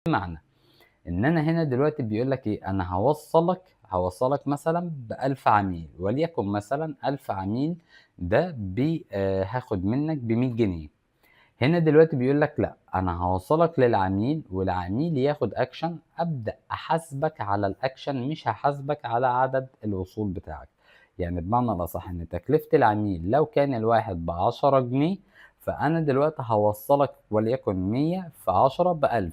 بمعنى ان انا هنا دلوقتي بيقول لك ايه، انا هوصلك مثلا ب1000 عميل، وليكن مثلا 1000 عميل ده هاخد منك ب100 جنيه. هنا دلوقتي بيقول لك لا، انا هوصلك للعميل والعميل ياخد اكشن، ابدا احاسبك على الاكشن، مش هحاسبك على عدد الوصول بتاعك. يعني بمعنى الاصح ان تكلفة العميل لو كان الواحد ب10 جنيه، فانا دلوقتي هوصلك وليكن 100 في 10 ب1000.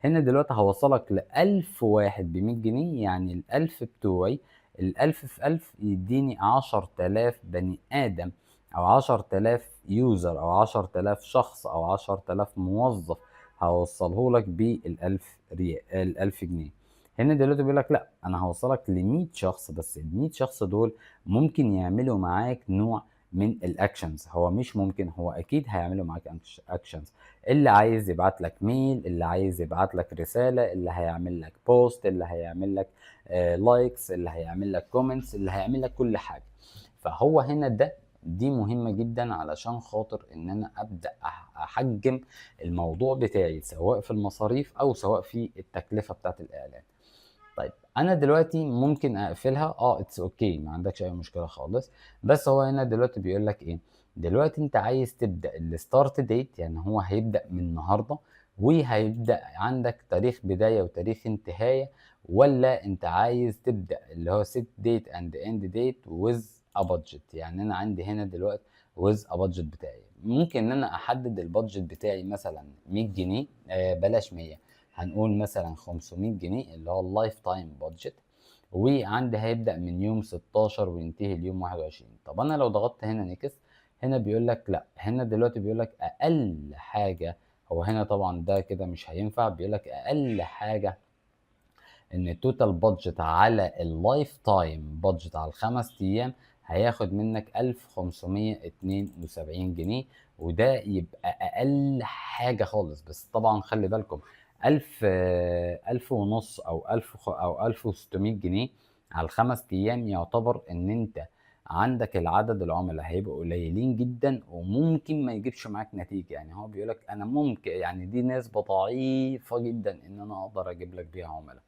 هنا دلوقتي هوصلك ل1000 واحد بمية جنيه، يعني الألف بتوعي، الألف في 1000 يديني 10000 بني آدم، أو 10000 user، أو 10000 شخص، أو 10000 موظف هوصله لك بالألف ريال، الألف جنيه. هنا دلوقتي بيقول لك لا، أنا هوصلك لمية شخص، بس المية شخص دول ممكن يعملوا معاك نوع من ال actions. هو مش ممكن، هو اكيد هيعملوا معاك actions. اللي عايز يبعت لك mail، اللي عايز يبعت لك رسالة، اللي هيعمل لك post، اللي هيعمل لك likes، اللي هيعمل لك comments، اللي هيعمل لك كل حاجة. فهو هنا دي مهمة جدا علشان خاطر ان انا ابدأ احجم الموضوع بتاعي، سواء في المصاريف او سواء في التكلفة بتاعت الاعلان. طيب انا دلوقتي ممكن اقفلها، it's okay، ما عندكش اي مشكلة خالص. بس هو هنا دلوقتي بيقول لك ايه، دلوقتي انت عايز تبدا ال start date، يعني هو هيبدا من النهارده وهيبدا عندك تاريخ بداية وتاريخ انتهايه، ولا انت عايز تبدا اللي هو set date and end date with a budget. يعني انا عندي هنا دلوقتي with a budget بتاعي، ممكن ان انا احدد ال budget بتاعي مثلا 100 جنيه، بلاش 100، هنقول مثلا 500 جنيه اللي هو ال lifetime budget، وعندي هيبدأ من يوم 16 وينتهي اليوم 21. طب انا لو ضغطت هنا next، هنا بيقول لك لا، هنا دلوقتي بيقول لك اقل حاجة، هو هنا طبعا ده كده مش هينفع، بيقول لك اقل حاجة ان ال total budget على ال lifetime budget على الخمس ايام هياخد منك 1572 جنيه، وده يبقى اقل حاجة خالص. بس طبعا خلي بالكم ألف ونص أو ألف أو 1600 جنيه على الخمس أيام، يعتبر إن أنت عندك العدد العملاء هيبقوا قليلين جدا، وممكن ما يجيبش معاك نتيجة. يعني هو بيقولك أنا ممكن، يعني دي نسبة ضعيفة جدا إن أنا أقدر أجيب لك بيها عملاء.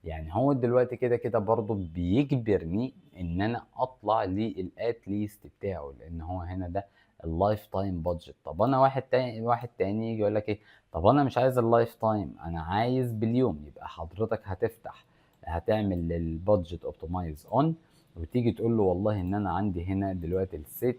يعني هو دلوقتي كده كده برضو بيجبرني إن أنا أطلع لل at least بتاعه، لأن هو هنا ده ال lifetime budget. طب انا واحد تاني يجي يقول لك ايه، طب انا مش عايز ال lifetime، انا عايز باليوم. يبقى حضرتك هتعمل لل budget optimize on، وتيجي تقول له والله ان انا عندي هنا دلوقتي ال set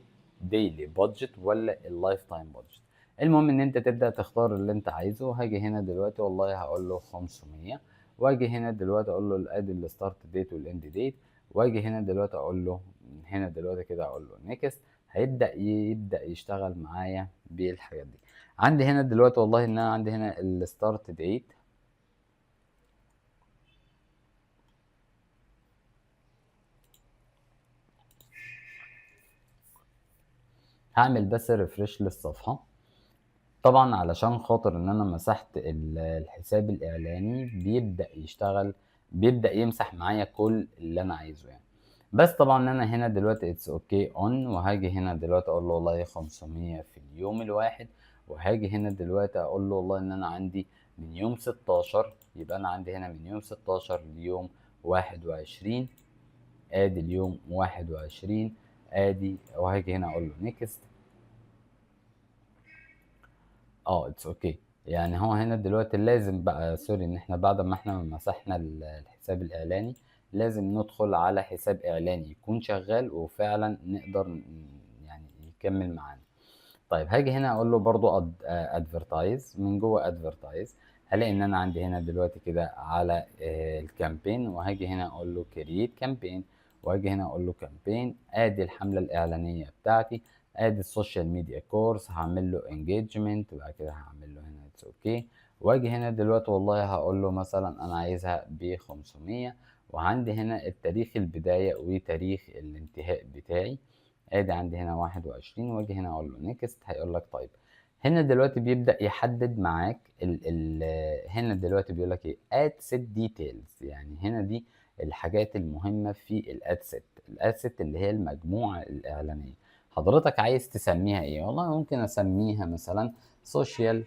daily budget ولا ال lifetime budget. المهم ان انت تبدا تختار اللي انت عايزه. هاجي هنا دلوقتي والله هقول له 500، واجي هنا دلوقتي اقول له الاد ال start date وال end date، واجي هنا دلوقتي اقول له هنا دلوقتي كده اقول له next. يبدا يشتغل معايا بالحاجات دي. عندي هنا دلوقتي والله ان انا عندي هنا ال start date، هعمل بس refresh للصفحة. طبعا علشان خاطر ان انا مسحت الحساب الاعلاني بيبدأ يشتغل، بيبدأ يمسح معايا كل اللي انا عايزه يعني. بس طبعا انا هنا دلوقتي it's okay on، وهاجي هنا دلوقتي اقول له والله 500 في اليوم الواحد، وهاجي هنا دلوقتي اقول له والله ان انا عندي من يوم 16، يبقى انا عندي هنا من يوم 16 ليوم 21، ادي اليوم 21 ادي، وهاجي هنا اقول له next. it's okay. يعني هو هنا دلوقتي لازم بقى، sorry، ان احنا بعد ما احنا مسحنا الحساب الاعلاني لازم ندخل على حساب اعلاني يكون شغال وفعلا نقدر يكمل معانا. طيب هاجي هنا اقول له برضو advertise، من جوه advertise هلاقي ان انا عندي هنا دلوقتي كده على ال campaign، وهاجي هنا اقول له create campaign، واجي هنا اقول له campaign، ادي الحملة الاعلانية بتاعتي، ادي ال social media course، هعمل له engagement، وبعد كده هعمل له هنا it's okay، واجي هنا دلوقتي والله هقول له مثلا انا عايزها ب 500، وعندي هنا التاريخ البداية وتاريخ الانتهاء بتاعي، ادي عندي هنا 21، واجي هنا اقول له next. هيقول لك طيب هنا دلوقتي بيبدأ يحدد معاك ال ال هنا دلوقتي بيقول لك ايه، ad set details. يعني هنا دي الحاجات المهمة في ال ad set، ال ad set اللي هي المجموعة الإعلانية. حضرتك عايز تسميها ايه؟ والله ممكن اسميها مثلا social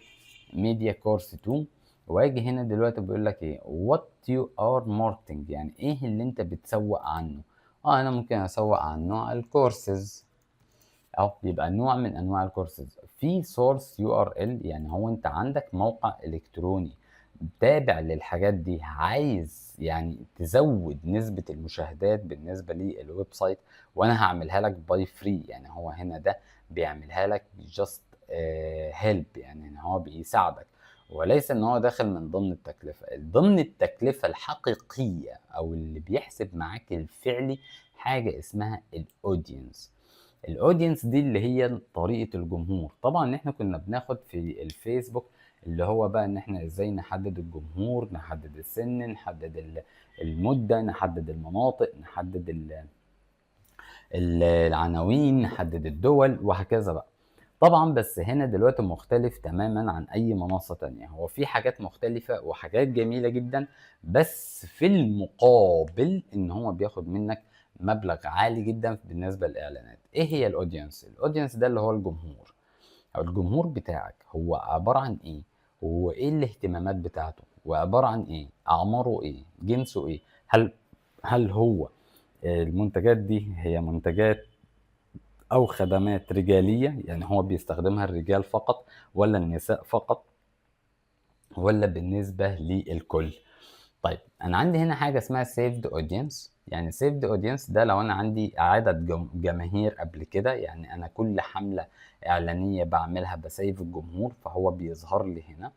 media course 2. واجي هنا دلوقتي بيقول لك ايه؟ what you are marketing، يعني ايه اللي انت بتسوق عنه؟ انا ممكن اسوق عن نوع الكورسز، او بيبقى نوع من انواع الكورسز. في source URL، يعني هو انت عندك موقع الكتروني تابع للحاجات دي، عايز يعني تزود نسبة المشاهدات بالنسبة لل website، وانا هعملها لك by free. يعني هو هنا ده بيعملها لك just help، يعني ان هو بيساعدك، وليس ان هو داخل من ضمن التكلفة. ضمن التكلفة الحقيقية او اللي بيحسب معاك الفعلي حاجة اسمها ال audience. ال audience دي اللي هي طريقة الجمهور. طبعا احنا كنا بناخد في الفيسبوك اللي هو بقى ان احنا ازاي نحدد الجمهور، نحدد السن، نحدد المدة، نحدد المناطق، نحدد العناوين، نحدد الدول وهكذا بقى. طبعا بس هنا دلوقتي مختلف تماما عن اي منصة تانية، هو في حاجات مختلفة وحاجات جميلة جدا، بس في المقابل ان هو بياخد منك مبلغ عالي جدا بالنسبة للاعلانات. ايه هي ال audience؟ ال audience ده اللي هو الجمهور، او الجمهور بتاعك هو عبارة عن ايه، هو ايه الاهتمامات بتاعته، وعبارة عن ايه، اعماره ايه، جنسه ايه، هل هو المنتجات دي هي منتجات او خدمات رجالية، يعني هو بيستخدمها الرجال فقط ولا النساء فقط ولا بالنسبة للكل. طيب انا عندي هنا حاجة اسمها saved audience. يعني saved audience ده لو انا عندي عدد جماهير قبل كده، يعني انا كل حملة اعلانية بعملها ب save الجمهور فهو بيظهر لي هنا،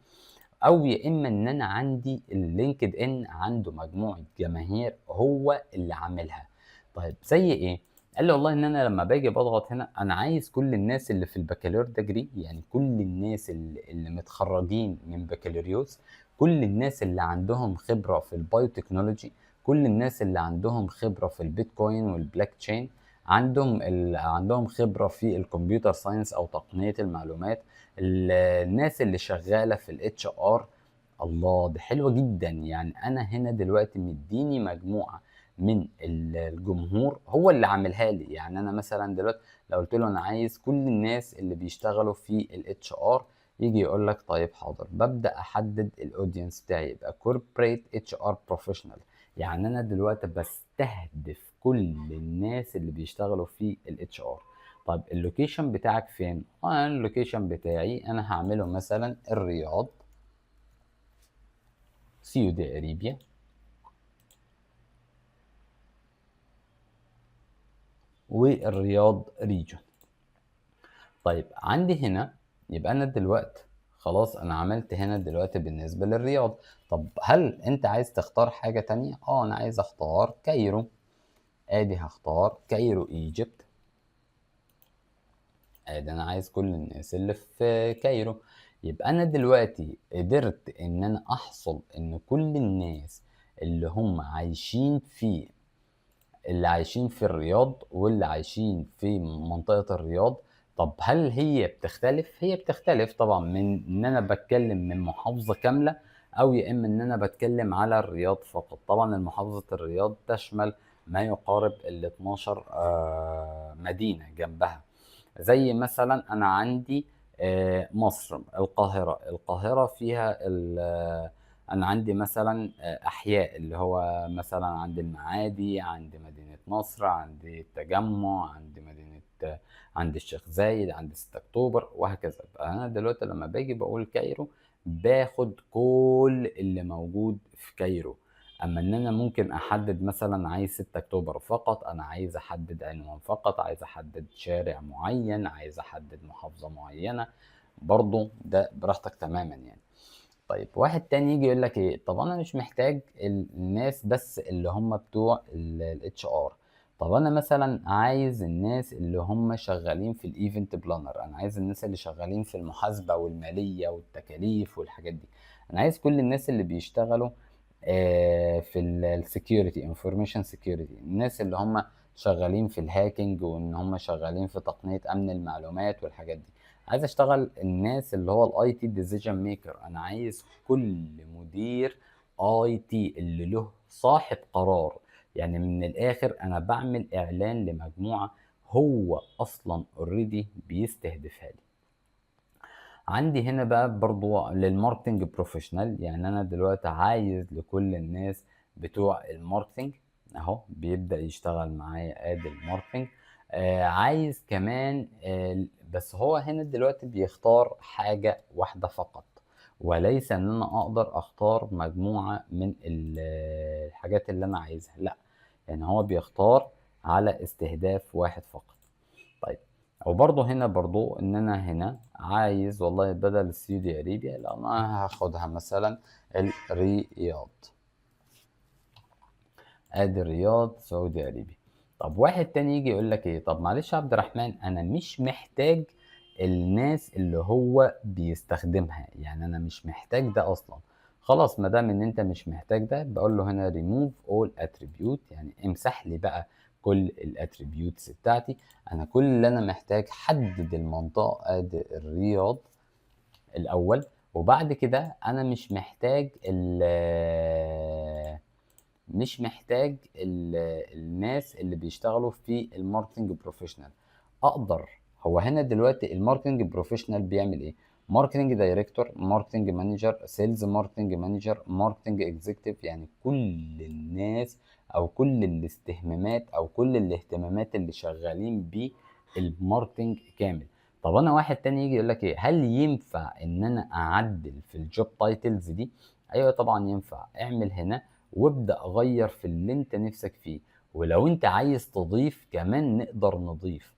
او يا اما ان انا عندي ال LinkedIn عنده مجموعة جماهير هو اللي عاملها. طيب زي ايه؟ قال لي والله ان انا لما باجي بضغط هنا انا عايز كل الناس اللي في البكالوريوس degree، يعني كل الناس اللي متخرجين من بكالوريوس، كل الناس اللي عندهم خبرة في ال biotechnology، كل الناس اللي عندهم خبرة في البيتكوين والبلاك تشين، عندهم خبرة في ال computer science او تقنية المعلومات، الناس اللي شغالة في ال HR. الله، ده حلوة جدا. يعني انا هنا دلوقتي مديني مجموعة من الجمهور هو اللي عاملها لي. يعني انا مثلا دلوقتي لو قلت له انا عايز كل الناس اللي بيشتغلوا في ال HR، يجي يقول لك طيب حاضر. ببدأ احدد ال audience بتاعي، يبقى corporate HR professional. يعني انا دلوقتي بستهدف كل الناس اللي بيشتغلوا في ال HR. طيب ال location بتاعك فين؟ انا ال location بتاعي انا هعمله مثلا الرياض، Saudi Arabia، والرياض region. طيب عندي هنا يبقى انا دلوقتي خلاص انا عملت هنا دلوقتي بالنسبة للرياض. طب هل انت عايز تختار حاجة تانية؟ انا عايز اختار Cairo. ادي هختار Cairo Egypt. ادي انا عايز كل الناس اللي في Cairo. يبقى انا دلوقتي قدرت ان انا احصل ان كل الناس اللي هم عايشين في، اللي عايشين في الرياض واللي عايشين في منطقة الرياض. طب هل هي بتختلف؟ هي بتختلف طبعا من ان انا بتكلم من محافظة كاملة، او يا اما ان انا بتكلم على الرياض فقط. طبعا المحافظة الرياض تشمل ما يقارب ال 12، مدينة جنبها. زي مثلا انا عندي، مصر، القاهرة. القاهرة فيها انا عندي مثلا، احياء اللي هو مثلا عند المعادي، عند مدينة نصر، عند التجمع، عند مدينة، عند الشيخ زايد، عند 6 اكتوبر، وهكذا. انا دلوقتي لما باجي بقول Cairo باخد كل اللي موجود في Cairo. اما ان انا ممكن احدد مثلا عايز 6 اكتوبر فقط، انا عايز احدد عنوان فقط، عايز احدد شارع معين، عايز احدد محافظة معينة، برضو ده براحتك تماما. طيب واحد تاني يجي يقول لك ايه؟ طب انا مش محتاج الناس بس اللي هم بتوع ال HR. طب انا مثلا عايز الناس اللي هم شغالين في ال event planner، انا عايز الناس اللي شغالين في المحاسبة والمالية والتكاليف والحاجات دي، انا عايز كل الناس اللي بيشتغلوا، في ال security، information security، الناس اللي هم شغالين في ال hacking وان هم شغالين في تقنية امن المعلومات والحاجات دي. عايز اشتغل الناس اللي هو ال IT decision maker، انا عايز كل مدير IT اللي له صاحب قرار. يعني من الاخر انا بعمل اعلان لمجموعة هو اصلا already بيستهدفها لي. عندي هنا بقى برضو لل marketing professional، يعني انا دلوقتي عايز لكل الناس بتوع ال marketing اهو بيبدأ يشتغل معايا ادي ال marketing. عايز كمان، بس هو هنا دلوقتي بيختار حاجة واحدة فقط، وليس ان انا اقدر اختار مجموعة من الحاجات اللي انا عايزها، لا، يعني هو بيختار على استهداف واحد فقط. طيب وبرضه هنا برضه ان انا هنا عايز والله بدل ال Saudi Arabia، لا انا هاخدها مثلا الرياض، ادي الرياض Saudi Arabia. طب واحد تاني يجي يقول لك ايه، طب معلش يا عبد الرحمن انا مش محتاج الناس اللي هو بيستخدمها، يعني انا مش محتاج ده اصلا. خلاص ما دام ان انت مش محتاج ده، بقول له هنا ريموف اول اتريبيوت، يعني امسح لي بقى كل ال attributes بتاعتي، انا كل اللي انا محتاج حدد المنطقه ادي الرياض الاول، وبعد كده انا مش محتاج الناس اللي بيشتغلوا في ال marketing professional. اقدر هو هنا دلوقتي ال marketing professional بيعمل ايه؟ marketing director، marketing manager، sales marketing manager، marketing executive، يعني كل الناس او كل الاستهمامات او كل الاهتمامات اللي شغالين بيه ال marketing كامل. طب انا واحد تاني يجي يقول لك ايه، هل ينفع ان انا اعدل في ال job titles دي؟ ايوه طبعا ينفع، اعمل هنا وابدا غير في اللي انت نفسك فيه، ولو انت عايز تضيف كمان نقدر نضيف.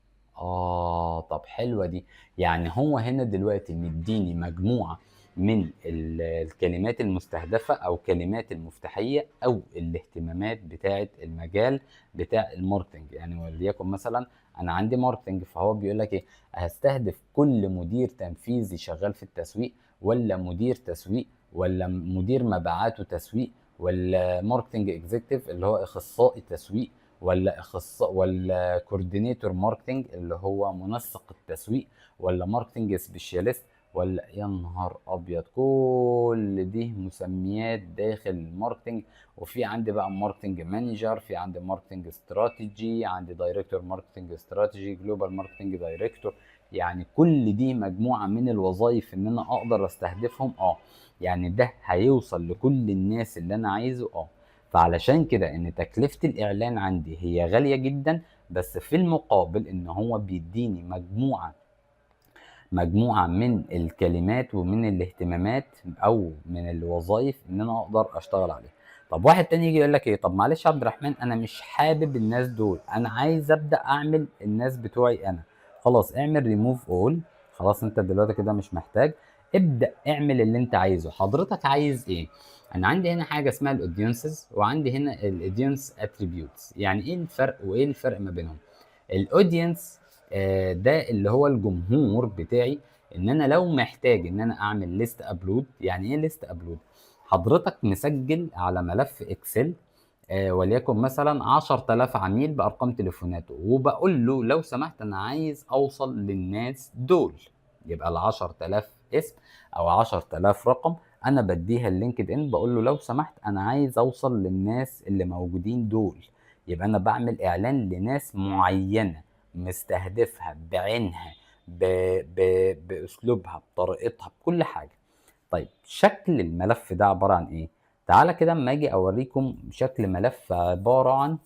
طب حلوة دي، يعني هو هنا دلوقتي مديني مجموعة من الكلمات المستهدفة او كلمات المفتاحية او الاهتمامات بتاعة المجال بتاع ال marketing. يعني وليكن مثلا انا عندي marketing، فهو بيقول لك ايه، هستهدف كل مدير تنفيذي شغال في التسويق، ولا مدير تسويق، ولا مدير مبيعات وتسويق، ولا marketing executive اللي هو اخصائي تسويق، ولا اخصائي، ولا coordinator marketing اللي هو منسق التسويق، ولا marketing specialist، ولا يا نهار ابيض، كل دي مسميات داخل ال marketing. وفي عندي بقى marketing manager، في عندي marketing strategy، عندي director marketing strategy، global marketing director، يعني كل دي مجموعة من الوظائف ان انا اقدر استهدفهم. يعني ده هيوصل لكل الناس اللي انا عايزه. فعلشان كده ان تكلفة الاعلان عندي هي غالية جدا، بس في المقابل ان هو بيديني مجموعة من الكلمات ومن الاهتمامات او من الوظائف ان انا اقدر اشتغل عليها. طب واحد تاني يجي يقول لك ايه، طب معلش يا عبد الرحمن انا مش حابب الناس دول، انا عايز ابدا اعمل الناس بتوعي انا. خلاص اعمل ريموف اول، خلاص انت دلوقتي كده مش محتاج، ابدا اعمل اللي انت عايزه. حضرتك عايز ايه؟ انا عندي هنا حاجه اسمها ال audiences، وعندي هنا ال audience attributes. يعني ايه الفرق وايه الفرق ما بينهم؟ ال audience، ده اللي هو الجمهور بتاعي، ان انا لو محتاج ان انا اعمل list upload. يعني ايه list upload؟ حضرتك مسجل على ملف Excel، وليكن مثلا 10000 عميل بارقام تليفوناته، وبقول له لو سمحت انا عايز اوصل للناس دول، يبقى ال 10000 اسم او 10000 رقم انا بديها ال LinkedIn، بقول له لو سمحت انا عايز اوصل للناس اللي موجودين دول، يبقى انا بعمل اعلان لناس معينه مستهدفها بعينها باسلوبها بطريقتها بكل حاجه. طيب شكل الملف ده عباره عن ايه؟ تعالى كده اما اجي اوريكم شكل ملف عباره عن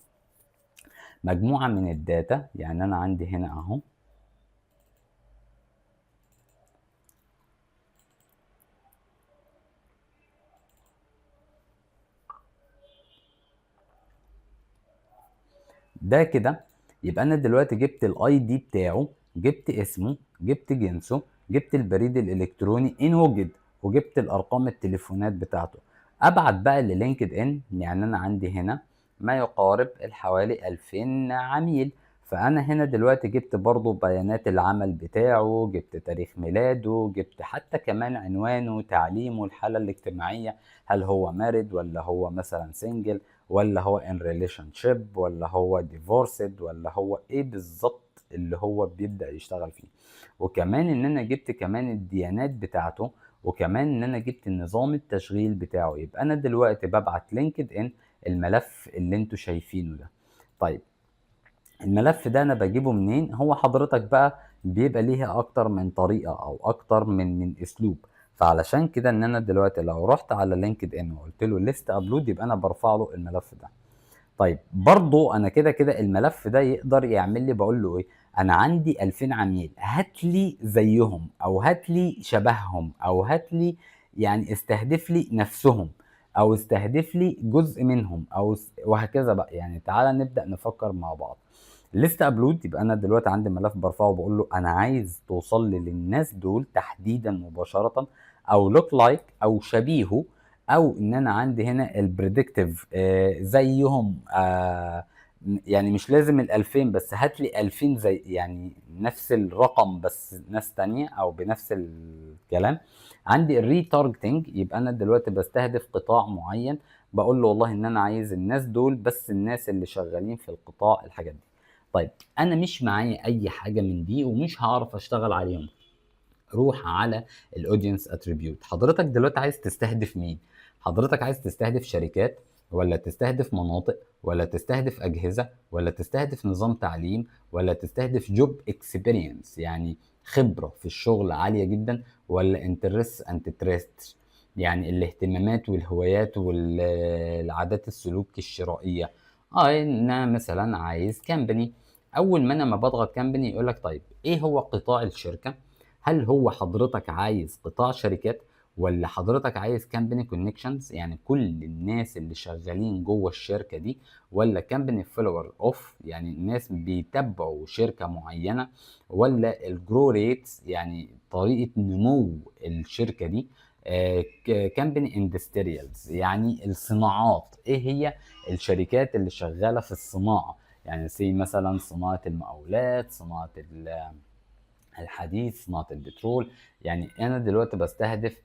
مجموعه من ال data. يعني انا عندي هنا اهو ده كده، يبقى انا دلوقتي جبت ال ID بتاعه، جبت اسمه، جبت جنسه، جبت البريد الالكتروني ان وجد، وجبت الارقام التليفونات بتاعته. ابعت بقى لل LinkedIn، يعني انا عندي هنا ما يقارب حوالي 2000 عميل، فانا هنا دلوقتي جبت برضو بيانات العمل بتاعه، جبت تاريخ ميلاده، جبت حتى كمان عنوانه، تعليمه، الحالة الاجتماعية، هل هو married ولا هو مثلا single، ولا هو in relationship، ولا هو divorced، ولا هو ايه بالظبط اللي هو بيبدأ يشتغل فيه. وكمان ان انا جبت كمان الديانات بتاعته، وكمان ان انا جبت النظام التشغيل بتاعه. يبقى انا دلوقتي ببعت LinkedIn الملف اللي انتوا شايفينه ده. طيب الملف ده انا بجيبه منين؟ هو حضرتك بقى بيبقى ليها اكتر من طريقه او اكتر من اسلوب. فعلشان كده ان انا دلوقتي لو رحت على LinkedIn وقلت له list upload، يبقى انا برفع له الملف ده. طيب برضو انا كده كده الملف ده يقدر يعمل لي، بقول له ايه؟ انا عندي 2000 عميل، هات لي زيهم او هات لي شبههم او هات لي يعني استهدف لي نفسهم او استهدف لي جزء منهم او وهكذا بقى. يعني تعالى نبدا نفكر مع بعض. list upload، يبقى انا دلوقتي عندي ملف برفعه وبقول له انا عايز توصل لي للناس دول تحديدا مباشره، او look like او شبيهه، او ان انا عندي هنا ال predictive زيهم، يعني مش لازم ال 2000، بس هات لي 2000 زي يعني نفس الرقم بس ناس تانية او بنفس الكلام. عندي ال retargeting، يبقى انا دلوقتي بستهدف قطاع معين، بقول له والله ان انا عايز الناس دول بس، الناس اللي شغالين في القطاع، الحاجات دي. طيب انا مش معايا اي حاجة من دي ومش هعرف اشتغل عليهم. روح على ال audience attribute. حضرتك دلوقتي عايز تستهدف مين؟ حضرتك عايز تستهدف شركات، ولا تستهدف مناطق، ولا تستهدف اجهزه، ولا تستهدف نظام تعليم، ولا تستهدف job experience يعني خبره في الشغل عالية جدا، ولا interest and trust يعني الاهتمامات والهوايات والعادات السلوك الشرائيه؟ انا مثلا عايز company. اول ما انا ما بضغط company يقول لك طيب ايه هو قطاع الشركه؟ هل هو حضرتك عايز قطاع شركات، ولا حضرتك عايز company connections يعني كل الناس اللي شغالين جوه الشركة دي، ولا company follower of يعني الناس بيتبعوا شركة معينه، ولا ال growth rates يعني طريقه نمو الشركة دي، company industrials يعني الصناعات، ايه هي الشركات اللي شغالة في الصناعه، يعني زي مثلا صناعة المقاولات، صناعة الحديد، صناعة البترول. يعني انا دلوقتي بستهدف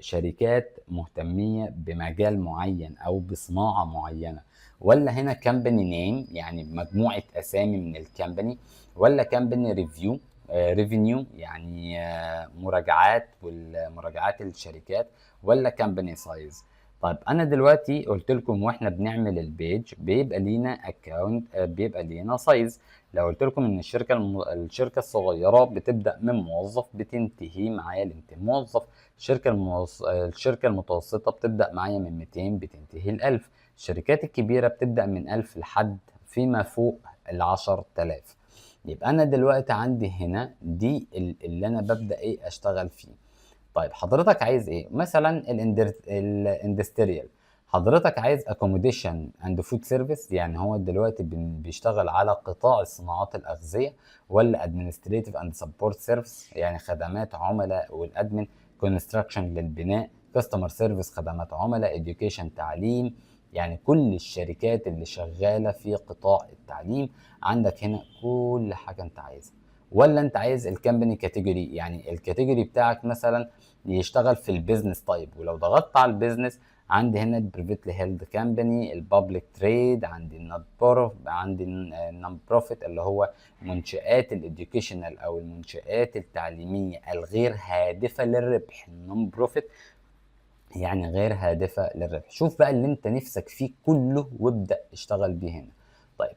شركات مهتمية بمجال معين او بصناعة معينة، ولا هنا company name يعني مجموعة اسامي من ال company، ولا company review revenue يعني مراجعات والمراجعات الشركات، ولا company size. طيب انا دلوقتي قلت لكم واحنا بنعمل ال page بيبقى لينا account، بيبقى لينا size. لو قلت لكم ان الشركة الصغيرة بتبدا من موظف بتنتهي معايا ل 200 موظف، الشركة المتوسطة بتبدا معايا من 200 بتنتهي ل 1000، الشركات الكبيرة بتبدا من 1000 لحد فيما فوق ال 10000. يبقى انا دلوقتي عندي هنا دي اللي انا ببدا ايه اشتغل فيه. طيب حضرتك عايز ايه؟ مثلا ال industrial، حضرتك عايز accommodation and food service يعني هو دلوقتي بيشتغل على قطاع الصناعات الاغذيه، ولا administrative and support service يعني خدمات عملاء وال admin، construction للبناء، customer service خدمات عملاء، education تعليم، يعني كل الشركات اللي شغالة في قطاع التعليم. عندك هنا كل حاجة انت عايزها. ولا انت عايز ال company category يعني ال category بتاعك مثلا يشتغل في ال business type، ولو ضغطت على ال business عندي هنا ال privately held company، ال public trade، عندي ال not عندي ال non profit اللي هو منشآت ال educational او المنشآت التعليمية الغير هادفة للربح، ال non profit يعني غير هادفة للربح. شوف بقى اللي انت نفسك فيه كله وابدا اشتغل بيه هنا. طيب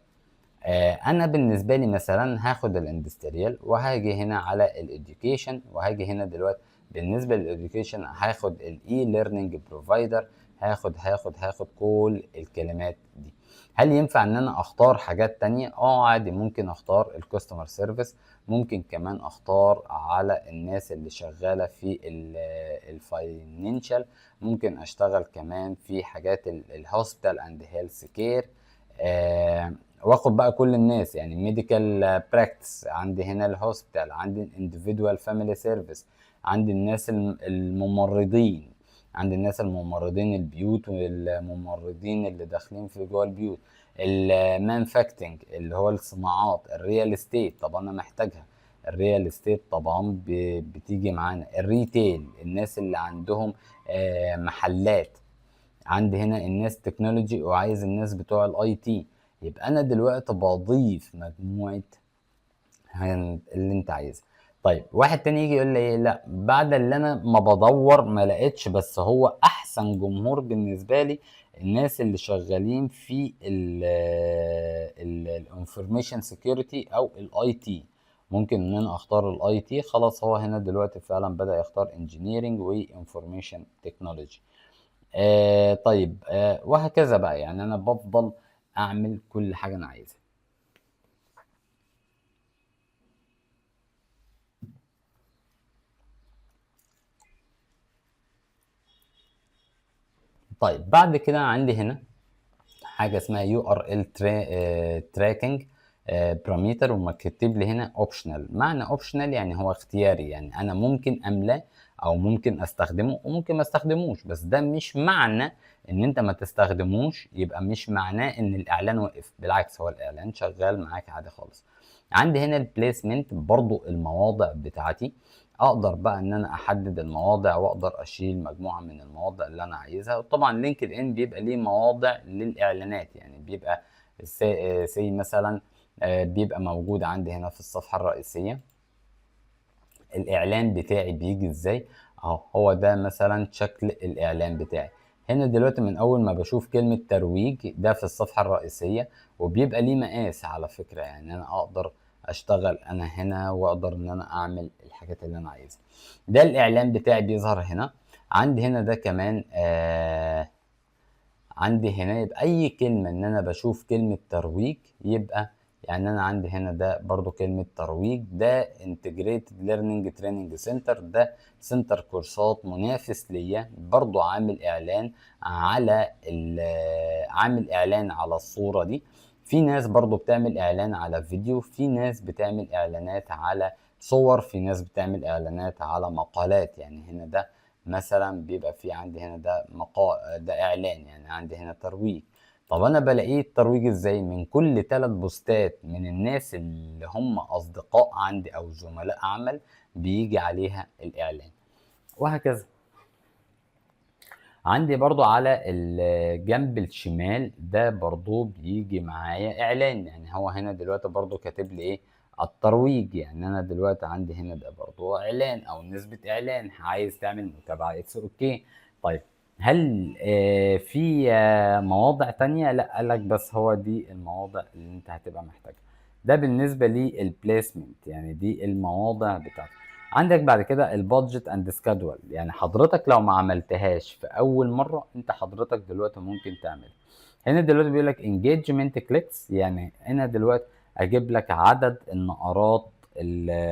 انا بالنسبة لي مثلا هاخد ال industrial وهاجي هنا على ال education، وهاجي هنا دلوقتي بالنسبة لل education هاخد ال e-learning provider، هاخد هاخد هاخد كل الكلمات دي. هل ينفع ان انا اختار حاجات تانية؟ اه عادي، ممكن اختار ال customer service، ممكن كمان اختار على الناس اللي شغالة في ال financial، ممكن اشتغل كمان في حاجات ال hospital and health care، واخد بقى كل الناس يعني medical practice، عندي هنا ال hospital، عندي individual family service، عندي الناس الممرضين، عند الناس الممرضين البيوت والممرضين اللي داخلين في جوه البيوت، ال manufacturing اللي هو الصناعات، ال real estate طبعا انا محتاجها، ال real estate طبعا بتيجي معانا، ال retail الناس اللي عندهم محلات، عندي هنا الناس technology وعايز الناس بتوع ال IT. يبقى انا دلوقتي بضيف مجموعة اللي انت عايزها. طيب واحد تاني يجي يقول لي ايه؟ لا، بعد اللي انا ما بدور ما لقيتش، بس هو احسن جمهور بالنسبة لي الناس اللي شغالين في ال information security او ال IT. ممكن ان انا اختار ال IT. خلاص هو هنا دلوقتي فعلا بدأ يختار engineering و information technology. طيب، وهكذا بقى. يعني انا بفضل اعمل كل حاجة انا عايزها. طيب بعد كده عندي هنا حاجة اسمها URL tracking parameter، ومكتب لي هنا optional. معنى optional يعني هو اختياري، يعني انا ممكن املاه او ممكن استخدمه وممكن ما استخدموش، بس ده مش معنى ان انت ما تستخدموش يبقى مش معناه ان الاعلان وقف، بالعكس هو الاعلان شغال معاك عادي خالص. عندي هنا ال placement برضو المواضع بتاعتي، اقدر بقى ان انا احدد المواضع واقدر اشيل مجموعة من المواضع اللي انا عايزها. وطبعا LinkedIn بيبقى ليه مواضع للاعلانات، يعني بيبقى سي مثلا، بيبقى موجود عندي هنا في الصفحة الرئيسية الاعلان بتاعي بيجي ازاي اهو، هو ده مثلا شكل الاعلان بتاعي هنا دلوقتي. من اول ما بشوف كلمة ترويج ده في الصفحة الرئيسية، وبيبقى ليه مقاس على فكرة، يعني انا اقدر اشتغل انا هنا واقدر ان انا اعمل الحاجات اللي انا عايزها. ده الاعلان بتاعي بيظهر هنا. عندي هنا ده كمان، عندي هنا يبقى اي كلمة ان انا بشوف كلمة ترويج يبقى يعني انا عندي هنا ده برضو كلمة ترويج، ده Integrated Learning Training Center، ده center كورسات منافس ليا، برضو عامل اعلان على عامل اعلان على الصورة دي. في ناس برضو بتعمل اعلان على فيديو، في ناس بتعمل اعلانات على صور، في ناس بتعمل اعلانات على مقالات. يعني هنا ده مثلا بيبقى في عندي هنا ده مقال، ده اعلان، يعني عندي هنا ترويج. طب انا بلاقيه الترويج ازاي؟ من كل 3 بوستات من الناس اللي هم اصدقاء عندي او زملاء عمل بيجي عليها الاعلان، وهكذا. عندي برضو على الجنب الشمال ده برضو بيجي معايا اعلان، يعني هو هنا دلوقتي برضو كاتب لي ايه؟ الترويج. يعني انا دلوقتي عندي هنا ده برضو اعلان او نسبة اعلان، عايز تعمل متابعة it's okay. طيب هل في مواضع تانية؟ لا، قال لك بس هو دي المواضع اللي انت هتبقى محتاجها. ده بالنسبة لل placement، يعني دي المواضع بتاعتك. عندك بعد كده ال budget and schedule، يعني حضرتك لو ما عملتهاش في اول مرة انت حضرتك دلوقتي ممكن تعملها. هنا دلوقتي بيقول لك engagement clicks، يعني هنا دلوقتي اجيب لك عدد النقرات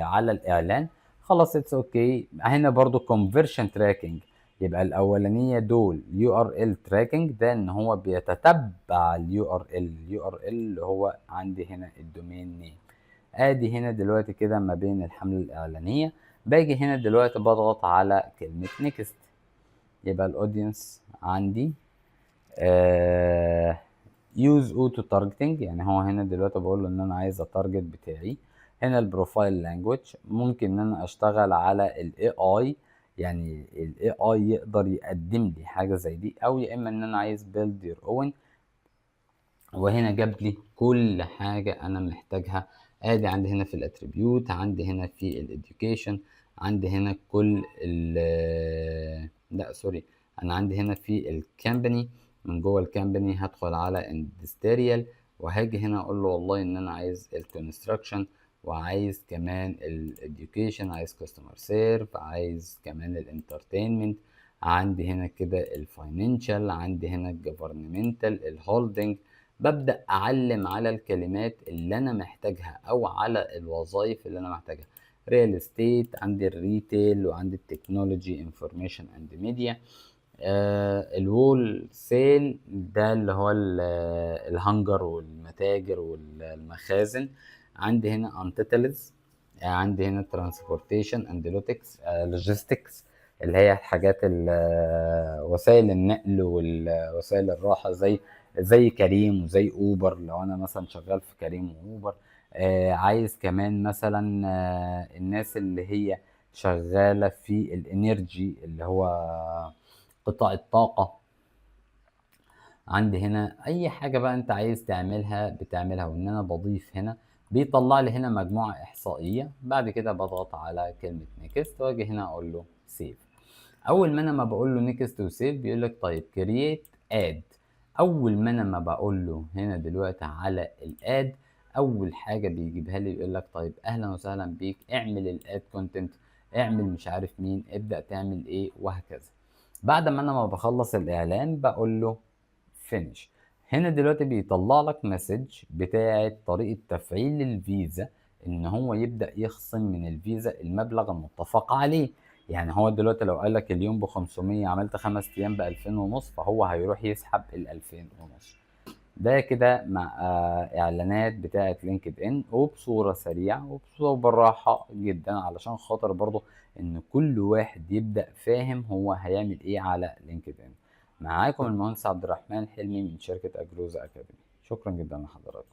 على الاعلان، خلاص it's okay. هنا برضو conversion tracking، يبقى الاولانية دول URL tracking، ده ان هو بيتتبع اليو ار ال، اليو ار ال اللي هو عندي هنا ال domain name. ادي هنا دلوقتي كده ما بين الحملة الاعلانية. باجي هنا دلوقتي بضغط على كلمة next، يبقى ال audience عندي use auto targeting، يعني هو هنا دلوقتي بقول له ان انا عايز ال target بتاعي. هنا ال profile language، ممكن ان انا اشتغل على ال AI، يعني ال AI يقدر يقدم لي حاجة زي دي، او يا اما ان انا عايز build your own. وهنا جاب لي كل حاجة انا محتاجها. ادي عندي هنا في ال attribute، عندي هنا في ال education، عندي هنا كل ال، لا sorry، انا عندي هنا في ال company. من جوه ال company هدخل على industrial، وهاجي هنا اقول له والله ان انا عايز ال construction، وعايز كمان ال education، عايز customer serve، عايز كمان ال entertainment، عندي هنا كده ال financial، عندي هنا ال governmental، ال holding. ببدأ أعلم على الكلمات اللي أنا محتاجها أو على الوظائف اللي أنا محتاجها. real estate، عندي ال retail، وعندي ال technology information and media، ال wholesale ده اللي هو الهنجر والمتاجر والمخازن. عندي هنا utilities، عندي هنا transportation and logistics اللي هي الحاجات وسائل النقل والوسائل الراحة، زي كريم وزي اوبر. لو انا مثلا شغال في كريم واوبر، عايز كمان مثلا، الناس اللي هي شغالة في ال energy اللي هو قطاع الطاقة. عندي هنا اي حاجة بقى انت عايز تعملها بتعملها. وان انا بضيف هنا بيطلع لي هنا مجموعة احصائية. بعد كده بضغط على كلمة next واجي هنا اقول له save. اول ما انا ما بقول له next و save بيقول لك طيب create ad. اول ما انا ما بقول له هنا دلوقتي على ال ad اول حاجة بيجيبها لي يقول لك طيب اهلا وسهلا بيك، اعمل ال add content، اعمل مش عارف مين، ابدا تعمل ايه وهكذا. بعد ما انا ما بخلص الاعلان بقول له finish. هنا دلوقتي بيطلع لك message بتاعه طريقه تفعيل الفيزا، ان هو يبدا يخصم من الفيزا المبلغ المتفق عليه. يعني هو دلوقتي لو قال لك اليوم ب 500، عملت 5 ايام ب 2000 ونص، فهو هيروح يسحب ال 2000 ونص. ده كده مع اعلانات بتاعه LinkedIn، وبصورة سريعة وبصورة بالراحة جدا، علشان خاطر برضو ان كل واحد يبدا فاهم هو هيعمل ايه على LinkedIn. معاكم المهندس عبد الرحمن حلمي من شركة اجروزا اكاديمي. شكرا جدا لحضراتكم.